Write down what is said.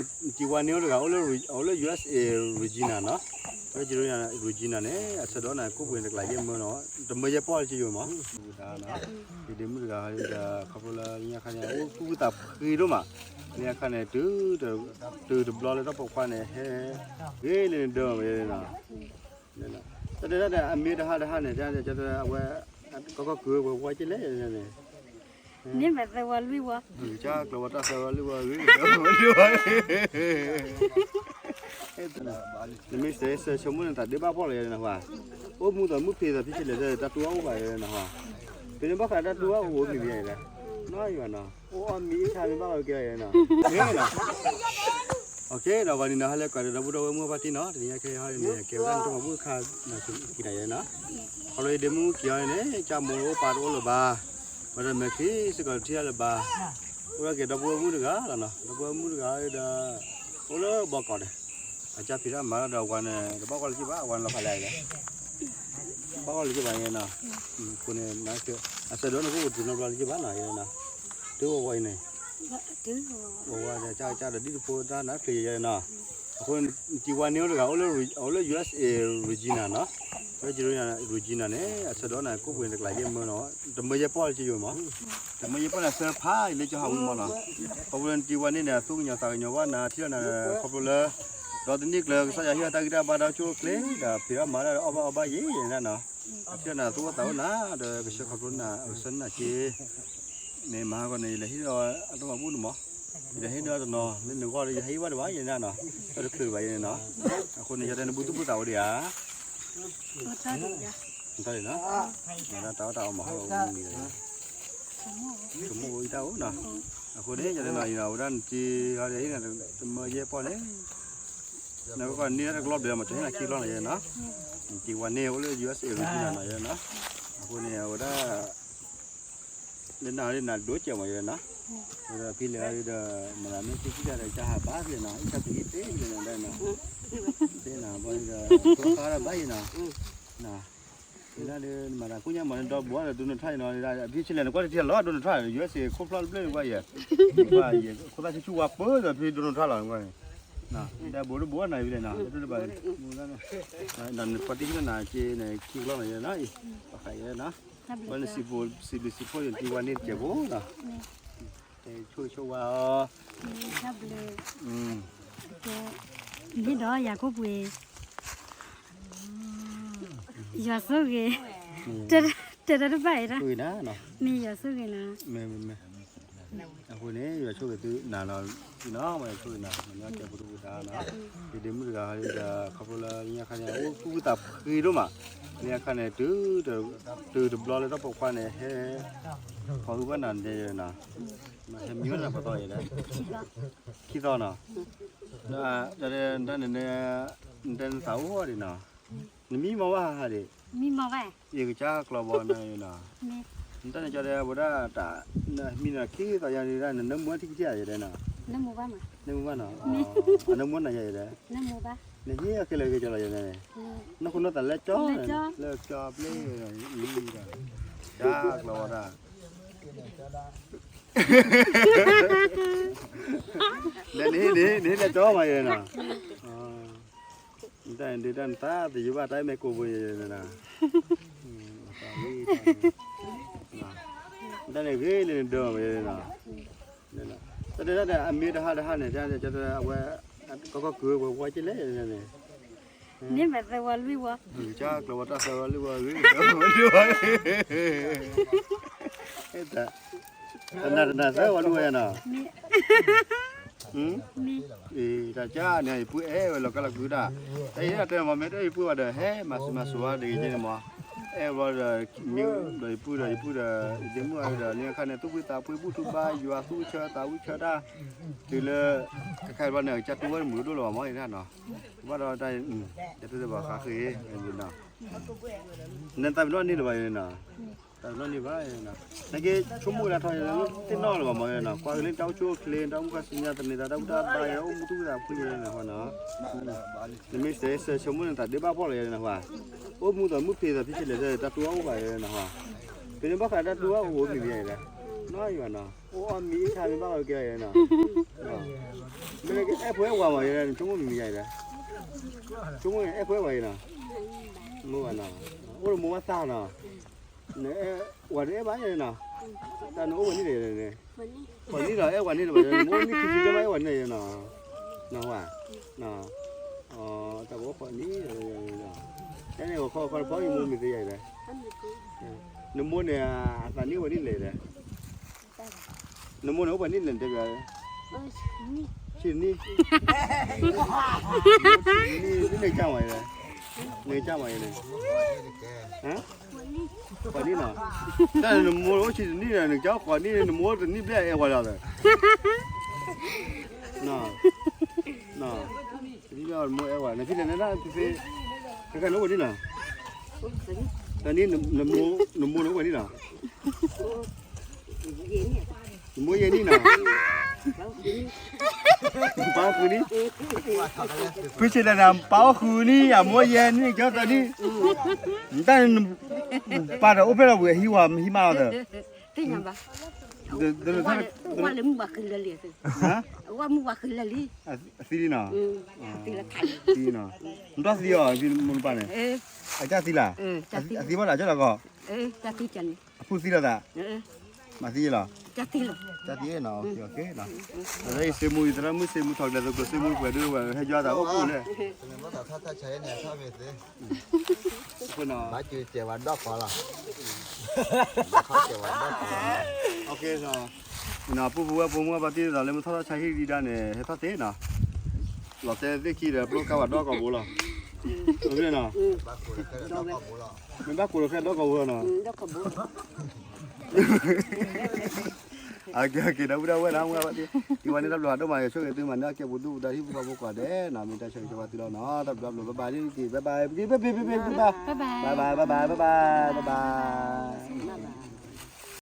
နတံၤဝါန့ၢ်အိၣ်တဂၤ အိၣ်လၢ U S A Regina နီၤ, ဝဲ Regina န့ၣ် အဆၢဒီးနၤကိၣ်ပှ့ၤတကျးယဲၢ်မၢနီၤ, တမၢယဲၢ်ပီၢ်လၢကယိမး, ဒ့မုၣ်တဂၤဒီး ခီဖျိလၢညါခါန့ၣ် အိၣ်သူၣ်ဝံသးဖှံဒိၣ်မး, ညါခါန့ၣ် တုၤတဘျီလၢတၢ်ပိာ်ခွါန့ၣ် ဟဲဂ့ၤလၢနဒၢမးနီၤ, တၢ်ဒဲးတၢ်ဒဲး အမ့ၢ်တဟါတဟါန့ၣ် တၢ်ဒဲး အဝဲ ကီကီကုၤဝဲဝါကလဲၣ်န့ၣ် န့ၣ်မ့ၢ်သၢဝါလွံၢ်ဝါ, ကၢ်ကျီဝါတၢ်သၢဝါလွံၢ်ဝါဂ့ၤ, နမ့ၢ်စဲးစဲးဆိကမိၣ်န့ၣ် တၢ်ဒ့ဘၣ်ပီၢ်လီၤယဲန့ၣ်ဟါ, အိၣ်မူသးမုၢ်ဖံးသးဖံးဆံးလဲၣ် တၢ်တူၢ်ဘၣ်အိၣ်ဘၣ်ယဲန့ၣ်ဟါ, ဖဲန့ၣ်ဘၣ်ဃးတၢ်တူၢ်ဘၣ်အိၣ်မံၤယဲန့ၣ်, နီၢ်ယွၤနီၤ အိၣ်အီၣ်မံၤအံၤဆါမ့ၢ်ဘၣ်ဝဲကဲယဲနီၤ, ကဲနီၤ OK ဒီးဝံၤန့ၣ်နီၤ ဟဲလၢကွၢ်ဒီးဒီပုၢ်ဒီဝဲၢ်မုၣ်ဘၣ်တံၢ်နီၤ, တနံၤညါခဲအံၤဟီန့ၣ် ကဲဝဲဒၣ်နတၢ်မၤဘူၣ်တခါ နၤကံးတၢ်ယဲနီၤ, ခီဖျိယဒ့မုၣ်ကံၤအီၤန့ၣ် ကၢ်မိၢ်အိၣ်ပာ်တအိၣ်လၢၤဘၣ်, ဝဲဒီးမဲာ်ချံစ့ၢ်ကီးတထံၣ်အီၤလၢၤဘၣ်, အိၣ်ဒၣ်က့ၤဒီပုၢ်ဝဲၢ်မုၣ်တဂၤလီၤနီၤ, ဒီပုၢ်ဝဲၢ်မုၣ်တဂၤဒီး အိၣ်လၢဘီကီးဒီး, အကၢ်ဖံးတၢ်မၤဒီးအဝၤန့ၣ် တဘၣ်ကွၢ်လၢၤက့ၤဘၣ် အဝၤန့ၣ်လီၤဖးလဲၣ်လဲၣ် ဘၣ်ဂီၢ်လၢက့ၤဘၣ်ယဲနီၤ, အဃိန့ၣ် အဆၢဒိၣ်န့ၣ်ကအိၣ်ကတုၤနီတဘျီလၢက့ၤဘၣ်နီၤ ယဲနီၤ, တုၤဝဲဝဲအံၤန့ၣ်, ဝဲဝဲဒီးကၢ်ကၢ်ဒီးဒ်တဖိတၢ်နါချ့ယဲနီၤ, အဃိန့ၣ် နတံၤဝါန့ၢ်အိၣ်တဂၤ အိၣ်လၢ U S A Regina နီၤ, ဝဲ Regina န့ၣ် အဆၢဒိၣ်န့ၣ် ကိၣ်ပှ့ၤတကျးယဲၢ်မၢနီၤ, တမၢယဲၢ်ပီၢ်လၢကယိမး, တမၢယဲၢ်ပီၢ်န့ၣ် အဆၢဖးလၢကဟးဝံၤမးနီၤ, ခီဖျိနတံၤဝါန့ၢ်န့ၣ် အသူၣ်ကညီၤသးကညီၤဘၣ်နၤ ထံၣ်နၤ ခီဖျိလၢ ဒီးတနံၣ်ကျၢၤ ကစၢ်ယွၤဟ့ၣ်အတၢ်ဂံၢ်တၢ်ဘါဒီးဆိၣ်ချ့ ဒီးဖံးအီၣ်မၤတၢ်ဒီးအီၣ်ဘၣ်အီဘၣ်ယဲၢ်ယဲၢ်နၤနီၤ, အထံၣ်နၤသူၣ်အိၣ်သးအိၣ်နၤ ဒီးကဆှၢခီဖျိနၤအကစၢ်နၤက့ၤ, န့ၣ်မၤဟါဂီၤန့ၣ် ယလဲၤဟ့ၣ်ဒီးအတၢ်မၤဘူၣ်န့ၣ်မး, ယလဲၤဟ့ၣ်ဒီးတနီၤ လၢနဂီၢ်ဒီး ယဟ့ၣ်ဘၣ်တဘၣ်ယဲၢ်နၤနီၤ, တၢ်တချုးဘၣ်ယဲၢ်န့ၣ်နီၤ, အဃိန့ၣ် ယတဲနဘူၣ်သူၣ်ဘူၣ်သးအိၣ်ဒံးဧါ တၢ်ဒံးနီၤ, တၢ်အီၣ်တၢ်အီမၤဟါဂီၤန့ၣ် ကမိၣ်အံၤတၢ်အိၣ်နီၤ, အဃိန့ၣ် ယတဲနီၤအံၤနီၤ အဝဲဒၣ်နတံၤဟီဒီးဟံၣ်န့ၣ် တမၢယဲၢ်ပီၢ်န့ၣ်, နကကွၢ်န့ၢ်တၢ်တကလီၢ်ဘျဲၣ်မး တဟ့ၣ်နၤခံကလီၢ်နီၤယဲနီၤ, နတံၤဝါန့ၢ်အိၣ်လၢ U S A Regina နီၤယဲနီၤ, အဃိန့ၣ် အဝဲဒၣ် လၢနၤလၢနၤဒိၣ်ကဲးမးယဲနီၤ, ဝဲဒီးဖဲလဲၣ်ဒီး မၤလၢမ့ၢ်သ့ၣ်ကံၢ်တၢ်ဒီး ကဟးဘါဖဲလဲၣ်နီၤ အံၣ်တၢ်သံသ့ၣ်ဖဲလဲၣ်နီၤဒၣ်နီၤ, သ့ၣ်နၤဘီဒီး ကျိဖးဒၣ်ဘၣ်ယဲနီၤ, နၤ ဒၣ်ဒီး နမၤတၢ်ကိၢ်ညါမး နဒီဘိဒီး Donald Trump နီၤ, ဖဲဆံးလဲၣ် နကွၢ်တထံၣ်လီၤ Donald Trump ယွဲစ့ၢ်ခိၣ်ဖျီၣ်တဘျၣ်နကွၢ်ယဲ, ခိၣ်သၣ်ဆူၣ်ဆူၣ်ဝါပၢၢ်ဒီးဖဲ Donald Trump လီၤနကွၢ်, ဒီးဘိတဘိနၤဖဲလဲၣ်နီၤ, နပှၤတံၢ်နၤက့န့ၣ် ခံကလီၢ်နီၤယဲနီၤ, ပှၤဃးယဲနီၤ, ဘၣ်နစံးဘျုးစံးဖှိၣ်ယတံၤဝါန့ၢ်တကဲးဖိနီၤ, ဆိၣ်ဂ့ၤဆိၣ်ဝါအီၤ, မ့ၢ်ဒီးယၤကိၣ်ပှ့ၤ ယွၤဆိၣ်ဂ့ၤ, တဲတၢ်တဘၣ်အံၤဒၣ်, မ့ၢ်ယွၤဆိၣ်ဂ့ၤနၤ, အဃိန့ၣ် ယွၤဆိၣ်ဂ့ၤသုနၤလီၤ, ယွၤဆိၣ်ဂ့ၤနၤ မ့ၢ်ကဲဖိတပူၤတၢ်နီၤ, ယဒ့မုၣ်တဂၤဒီး ခီဖျိလၢညါခါန့ၣ် အိၣ်သူၣ်ဝံသးဖှံဒိၣ်မး, ညါခါန့ၣ် တုၤတဘျီလၢတၢ်ပိာ်ခွါန့ၣ် ဟဲ ဖီၣ်ဟုဘၣ်နၤန့ၣ်နီၤ, ဟဲမံဝဲနၤပှၤသီယဲဒၣ်, ခံသီနီၤ, တၢ်န့ၣ် နတဲနသးအိၣ်ဒံးနီၤ, နမံမီၢ်ဘၣ်ဟးဒံး, ယကစၢ်ကျီဘီနၤနီၤ, နတၢ်န့ၣ်ကၠီဒဲး အဝဲဒၣ်တၢ် နမံနီၤခံသီယါဒံးဒၣ် နနၢမူထံၣ်ကထံၣ်ယဲဒၣ်နီၤ, နၢမူဘၣ်နီၤ, အနၢမူနၤယဲဒၣ်, နဟံၣ်အခဲလၢာ်က့ၤကၠီလီၤယဲဒၣ်, နခိၣ်နသးလဲကၠီ, လဲကၠီပျ့ၤ, ကၠီကျီဝဲဒၣ် နဟံၣ်လဲကၠီမးယဲနီၤ, တၢ်ဒုးတၢ်နသး သယုၢ်ဘၣ်တၢ်မဲာ်ကိးပူၤယဲနီၤ, တၢ်န့ၣ်ဂ့ၤလၢနဒၢမးယဲနီၤ, တၢ်ဒုးတၢ်ဒုး အမ့ၢ်တဟါတဟါန့ၣ် တၢ်အဝဲ ကီကီကုၤဝဲဝါကလဲၣ်န့ၣ်, န့ၣ်မ့ၢ်သၢဝါလွံၢ်ဝါ, ကၢ်ကျီဝါတၢ်သၢဝါလွံၢ်ဝါဂ့ၤ, တနၤတနၤသၢဝါလွံၢ်ဝါယဲနီၤ, တၢ်ကၢ်န့ၣ် ယပုၢ်အဲၣ်ဝဲလီၤကၢ်လီၤကုၤတၢ်, တၢ်အံၤတဲမ့ၢ်မ့ၢ်တၢ်ယပုၢ်ဘၣ်ဒီး ဟဲမၤစၢၤမၤစၢၤဝဲဒ်အံၤန့ၣ်မး, အဲၣ်ဘျီဒီး မ့ၢ်ဒီးယပုၢ်ဒီး ယပုၢ်ဒီး ယဒ့မုၣ်အါဒီး လၢခါန့ၣ် သူၣ်ဖှံသးဖှံ ဘူၣ်ထူဘါယွၤ သူၣ်ဆၢသးဝံၣ်ဆၢတၢ်, တုၤလၢ ခဲခါဘျီန့ၣ် ကစၢ်တူၢ်ဝဲတမုာ်ဒိၣ်လၢၤဘၣ်မး ယတၢ်နီၤ, ဘၣ်ဒီးတၢ် တၢ်တဘၣ်ဃးဃ့နီၤ, နသးပ့ၤနီၣ်န့ၢ်လၢၤဘၣ်ယဲနီၤ, သးပ့ၤနီၣ်န့ၢ်ဘၣ်, နက့ၤဆိကမိၣ်လၢထီၣ်ယဲလၢသ့ၣ်နီၣ်လၢၤဘၣ်မးယဲနီၤ, ကွၢ်က့ၤလၢတၢ်အိၣ်ဆူၣ်အိၣ်ချ့ တၢ်အိၣ်မူခါဆူညါ သန့ၤသးတၢ်ဘူၣ်တၢ်ဘါယဲ အိၣ်မူသူၣ်ဖှံသးဖှံယဲနီၤ, နမ့ၢ်စဲးစဲးဆိကမိၣ်န့ၣ် တၢ်ဒ့ဘၣ်ပီၢ်လီၤယဲနီၤ, အိၣ်မူသးမုၢ်ဖံးသးဖံးဆံးလဲၣ် တၢ်တူၢ်ဘၣ်အိၣ်ဘၣ်ယဲနီၤ, ဖဲန့ၣ်ဘၣ်ဃးတၢ်တူၢ်ဘၣ်အိၣ်မံၤမံၤယဲဒီး, နီၢ်ယွၤနီၤ, အိၣ်အီၣ်မံအ့ၣ်ဆါမ့ၢ်ဘၣ်အီၤကဲယဲနီၤ, မ့ၢ်အဲၣ်ဖိအဲၣ်ဝၤမးယဲ နဆိကမိၣ်မံၤမံၤယဲဒီး, ဆိကမိၣ်အဲၣ်ဖိအဲၣ်ဝၤယဲနီၤ, မ့ၢ်ဘၣ်နီၤ, အိၣ်လၢမိၢ်ဘၣ်သၣ်နီၤ, နအဲၣ်ဝၤတအဲၣ်ဘၣ်ယဲနီၤ, တၢ်နအိၣ်ဝဲန့ၣ်လဲၣ်, ပှၤန့ၣ်ဒီးအဲၣ်ဝဲန့ၣ်လၢၤဘၣ်, နအိၣ်န့ၣ်ခံဆံကဲဘၣ်အဲၣ်ဝဲန့ၣ်ယဲနီၤ, နဝၤ, တၢ်ပအိၣ်ခိးန့ၣ်, တၢ်န့ၣ်ဂီၤခီခီနဖီအံၤမိၢ်မံၤသ့ယဲဒီး, နမိၢ်န့ၣ် အသးနံၣ်ဝဲန့ၣ်လဲၣ်ဒီး, နမိၢ်န့ၣ်အိၣ်ပှဲၤနံၣ်လဲၣ်တဲဘၣ်, ဆံနံၣ်, နကစၢ်ဝဲလဲၣ်, နကစၢ်ဝဲလဲၣ်, ပှဲၤနံၣ်နီၤ, တၢ်နမိၢ်အိၣ်ဆံတနံၣ်ဒီး နကစၢ်အိၣ်ဃိးနံၣ် နမိၢ်တနံၣ်ဘျဲၣ်အဲၣ်ဝဲလီၤ, နမိၢ်အဲၣ်ဝဲ နဖံလဲၣ်နဒၣ်ဖံဖံ, နကနအိၣ်ပှဲၤနံၣ်နီၤ, တနံၣ်, နမိၢ်န့ၣ်အိၣ်ပှဲၤနံၣ်နီၤ, နမိၢ်ယဲၢ်နံၣ်နီၤ, ပၢ်အိၣ်ဃုနံၣ်, ဖုဆံးတၢ်နၤ ပၢ်အိၣ်ဃုနံၣ် အမိၢ်ယဲၢ်နံၣ် ကၠီတနံၣ်, နတၢ်န့ၣ်, ပၢ်ဒီးအိၣ်ဖျဲၣ်လီၤဝံၤအဟံးဝဲမဟံးမးလီၤသၢ, ဝဲလၢမုၢ်ဝါဃုလၢာ်လံ, ဝဲမုၢ်ဝါဃုလၢာ်လံ, အသံလံနီၤ, သံလီၤ, နတၢ်သံအီၤ မိၢ်ပၢ်န့ၣ်, အတၢ်သံလၢ်, အသံဘၣ်လၢ်ကၠီလီၤကီး, အဖုသံလီၤသး, မၤသံလီၤ, တၢ်သံနီၤ, အဝဲအံၤစ့မူအံၤ သရၣ်မုၣ်စ့မူထီၣ်ကလဲၤသကိးစ့မူပှဲၤဒုးဝဲဟဲယွၤသးအိၣ်ပူၤလဲၣ်, ဘၣ်ကဲဝဲဒီးကီးလီၤ, ပူဖိဝဲဖိမုၣ်ဘၣ်တံၢ်ဒီးလၢမုၢ်ထီၣ်ထီၣ်ဆါဟံၣ်ဒံးဒါန့ၣ် ဟဲထီၣ်သ့နီၤ, လီၤတဲသ့ၣ်ခံဒီး ပျိကါဝဲဒီကီးဘိလီၤ, မ့ၢ်ဘၣ်ကိးလီၤဃဲဒီကီးဘိလီၤနီၤ, ကဲဒီပုၢ်ဒီဝဲၢ်နီၤ, မုၢ်ဘၣ်တံၢ်, တံၤဝဲန့ၣ်တၢ်ဘျုးဒိၣ်မး ယဆိၣ်ဂ့ၤသုမၤန့ၢ်အီၣ်ကဲပူၤဒူၣ်ပူၤဒါဟံၣ်ဖိဃီဖိကိးဂၤဒဲးနီၤ, မ့ၢ်တၢ်ဆၢဂ့ၤဆၢဝါသုလီၤနီၤ, တၢ်ဘျုးဘျုး bye bye လံက့ၤ bye bye ပက့ၤ bye bye bye bye bye, bye bye bye bye bye bye bye.